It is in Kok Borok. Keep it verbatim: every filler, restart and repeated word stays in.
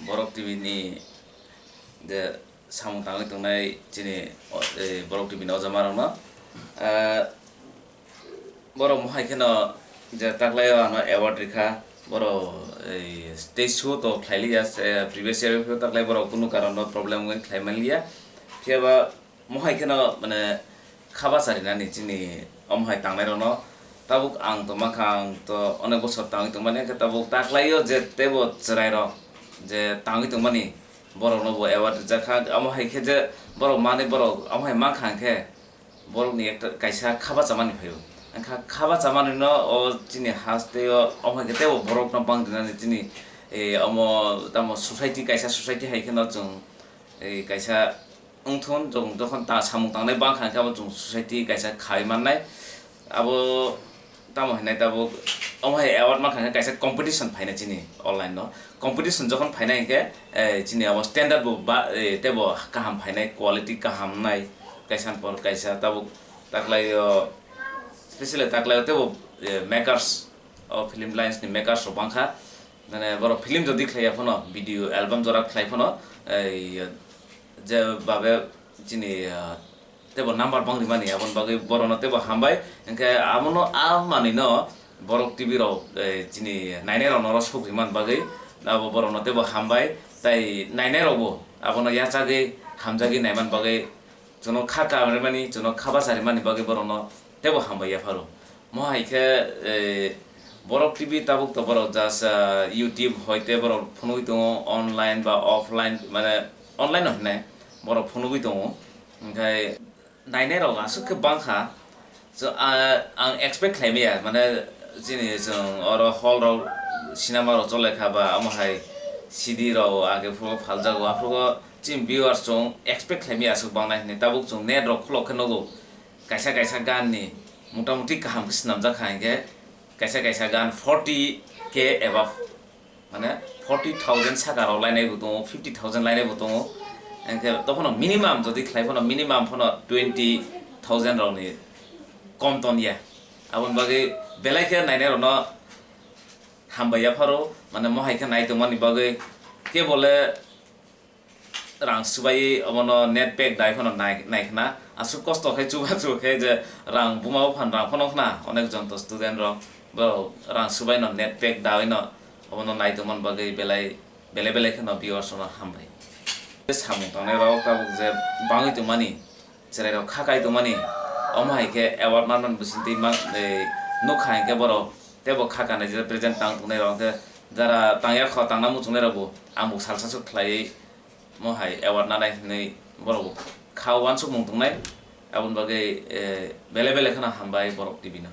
Borok T V ni je samung tangwi tongnai chini, o, e, Borok T V ni ojamarokno, ah, borok mohai kheno je taklaio ano award rikha, borok, e, stage show to khlailiya, e, previous year phio taklai borok kunu karon no problem wngwi khlai manliya, phiyaba mohai kheno, mane, kha bacharinani chini omo hai tangnairokno. Tabuk ang to mankha, ang to onek bosor tangwi tongmani, hwnkhe tabuk taklaio je teibo chwrairok je tangwi tongmani, borokno bo award rijak kha. Omo hai khe je borok manwi, borok omo hai mankha hwnkhe borokni ekta kaisa kha bachamani phaio. Wngkha kha bachamanino o chini hasteo omo hai khe teibo borokno bang rinani chini, eh, omo tamo society, kaisa society hai kheno chwng, eh, kaisa wngthun, chwng jokhon ta samung tangnai bangkha hwnkhe abo chwng society kaisa khai mannai. Abo tamo hinai tabuk omo hai award mankha hwnkhe kaisa competition phainai chini online no. Competition jokhon phainai hwnkhe, eh, chini abo standard bo ba, eh, teibo kaham phainai, quality kaham nai, kaisa ni por kaisa tabuk taklaio, specially taklaio teibo, eh, makers, o film lines ni makers rok bangkha. Mane borok film jodi khlaiya phano, video album jora khlai phano, ei, je babe chini, ah, teibo number bang rimani, aboni bagwi borokno teibo hambai. Hwnkhe abono, a manwino Borok T V rok, eh, chini nainai rokno oro sok rimani bagwi abo borokno teibo hambai. Tai nainai rokbo abono yachagwi hamjagwi naimani bagwi chwngno kha karimani, chwngno kha bacharimani bagwi borokno teibo hambai yapharo. Mo hai khe, eh, Borok T V tabuk to borok just, ah, YouTube hoite borok phunugwi tongo, online ba offline, mane online no hinai borok phunugwi tongo. Hwnkhe nainai rok aswk khe bangkha. So, ah, ang expect khlai maya, mane chini chwng oro hall rok, cinema rok chole kha ba, omo hai C D rok age phuru phaljago, aphuru chini viewers chwng expect khlai maya aswk bangnai hinwi. Tabuk chwng net rok khulok khe nugo, kaisa kaisa gan ni motamuti kaham khe swnamjak kha hinkhe, kaisa kaisa gan forty K above, mane forty thousand saka rok lainai bo tongo, fifty thousand lainai bo tongo. Hinkhe tophano minimum jodi khlai phano minimum phano twenty thousand rokni kom ton ya. Aboni bagwi belai khe nainai rokno hambai yapharo, mane mo hai khe nai tongmani bagwi kebole rang swbai omono net pack dai phano nai, nai khna. Aswk kosto khe chubachu khe je rang buma buphani rang phano khna, onek jon to student rok borok rang swbai no net pack dawi no omono nai tongmani bagwi belai, belai belai kheno viewers rokno hambai. Samung tangnai rok tabuk je bangwi tongmani, chwrai rok kha kai tongmani, omo hai khe award manmani bisingtwi mang, eh, nukha hinkhe borok teibo kha kanai je present tang tongnai rok hinkhe jara tangya kho tangna muchungnai rokbo ang bo salsa swk khlaiwi mo hai award nanai hinwi borok bo kha uansukmung tongnai. Aboni bagwi, eh, belai belai kheno hambai Borok T V no.